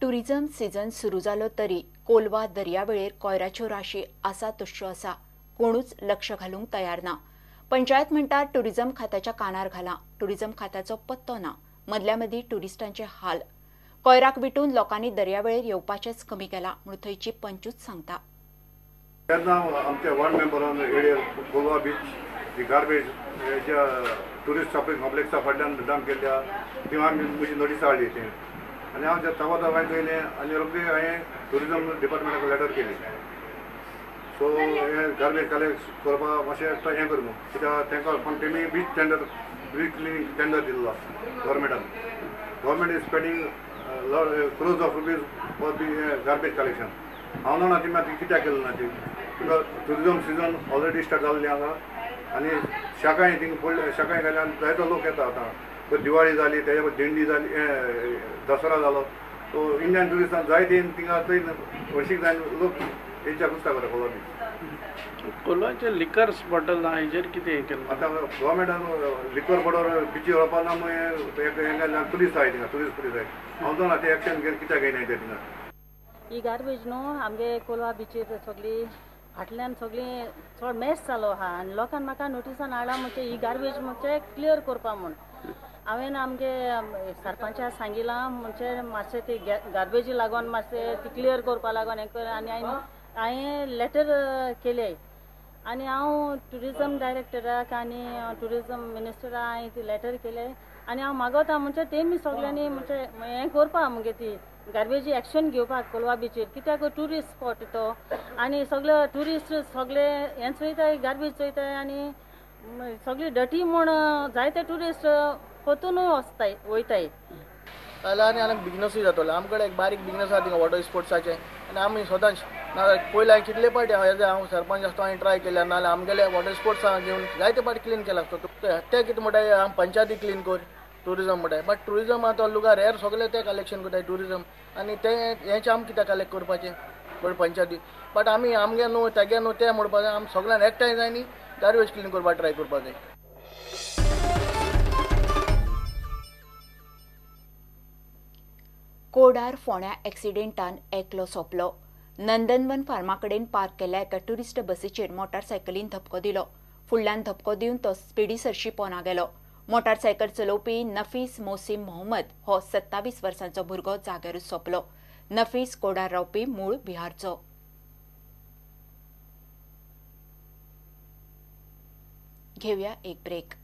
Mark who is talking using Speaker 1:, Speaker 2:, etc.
Speaker 1: Tourism season सुरू जालो तरी कोलवा दर्यावेळेर कोयराच्यो राशी आसा तश्यो आसा, कोणूच लक्ष घालूंक तयार ना। पंचायत म्हणटा टुरिझम खात्याच्या कानार घाला, टुरिझम खात्याचो पत्तो ना। मदल्या मदीं टुरिस्टांचे हाल, कोयराक विटून लोकांनी दर्यावेळेर येवपाचेंच कमी केलां म्हूण थंयची पंचूच सांगता।
Speaker 2: तेन्ना आमच्या वॉर्ड मेंबरान एरियर कोलवा बीच ही गार्बेज हेच्या टुरिस्ट शॉपिंग कॉम्प्लेक्सा फाटल्यान डंप केल्ल्या ती आमी म्हजी नोटीस हाडली थंय आनी हांव तवा हांवें चोयलें आनी रोखडी हांवें टुरिजम डिपार्टमेंटाक लेटर केली। सो हें गार्बेज कलेक्ट करपाक मातशें हें कर म्हूण, कित्याक तांकां पण तेमी beach tender beach cleaning tender दिल्लो गव्हर्मेंटान। Government is spending crores of rupees for the garbage collection. हांव जाणा ती मागीर कित्याक केलें ना ती, because tourism season already start जाल्ली आसा आनी शाकाय थिंगा पडले, शाकाय घाल्यान जायतो लोक येता आतां। दिवाळी जाली, तेज्या पयलीं दिंडी जाली, दसरा जालो, सो इंडियन ट्युरिस्टां जायते थिंगा थंय हळशीक जायन लोक हेच्या कुस्ता करता कोलवा बीच।
Speaker 3: कोलवाचे लिकर्स बॉटल ना हेजेर कितें हें केलें?
Speaker 2: आतां गव्हर्मेंटान लिकर बॉटल बिचीर व्हरपा ना म्हूण पुलीस आहाय थिंगा, टुरिस्ट पुलीस आहाय। हांव जाणा ते एक्शन घेवन कित्याक घेयनाय ते थिंगा।
Speaker 4: ही गार्बेज न्हू आमगे कोलवा बिचीर सगळी फाटल्यान सगळी चड मेस जालो आहा आनी लोकांक म्हाका नोटिसान हाडला म्हणजे ही गार्बेज म्हणजे क्लियर करपा म्हूण। हांवें आमगे सरपंचा सांगिलां म्हणजे मातशें ती गार्बेजी लागून मातशें ती क्लियर करपा लागून हें कर आनी हांवें लेटर केले आनी हांव ट्युरिजम डायरेक्टराक आनी ट्युरिजम मिनिस्टराक हांवें ती लेटर केले आनी हांव मागोता म्हणजे तेमी सगळ्यांनी म्हणजे हें करपा मुगे ती गार्बेजी एक्शन घेवपाक कोलवा बिचीर, कित्याक ट्युरिस्ट स्पॉट तो आनी सगळे ट्युरिस्ट सगळे हें चोयताय, गार्बेज चोयताय आनी सगळी डटी म्हूण जायते ट्युरिस्ट परतूनय वचताय वयताय।
Speaker 5: जाल्यार आनी आनी बिजनसूय जातलो। आमकडे एक बारीक बिजनस आसा थिंगा वॉटर स्पोर्ट्साचे आनी आमी स्वताच नाजाल्यार पयलीं हांवें कितले पाटी हांव सरपंच आसता हांवें ट्राय केल्या, नाजाल्यार आमगेले वॉटर स्पोर्ट्स घेवन जायते पाटी क्लीन केला आसता। ते कितें म्हणटाय आम पंचायती क्लीन कर टुरिजम म्हणटाय, बट टुरिजम आतां लुगार हेर सगळे ते कलेक्शन करताय टुरिजम आनी ते हेंचे आमी कित्याक कलेक्ट करपाचें पण पंचायती। बट आमी आमगे न्हू तेगे न्हू तें म्हणपाचें, आमी सगळ्यान एकठांय जाय न्ही गार्बेज क्लीन करपाक ट्राय करपाक जाय।
Speaker 1: कोडार फोंड्या एक्सिडेंटान एकलो सोंपलो। नंदनवन फार्मा कडेन पार्क केल्ल्या एका ट्युरिस्ट बसीचेर मोटारसायकलीन धपको दिलो। फुडल्यान धपको दिवन तो स्पिडी सरशी पोना गेलो। मोटारसायकल चलोवपी नफीस मोसीम मोहम्मद हो 27 वर्सांचो भुरगो जाग्यारूच सोंपलो। नफीस कोडार रावपी मूळ बिहारचो। घेवया एक ब्रेक।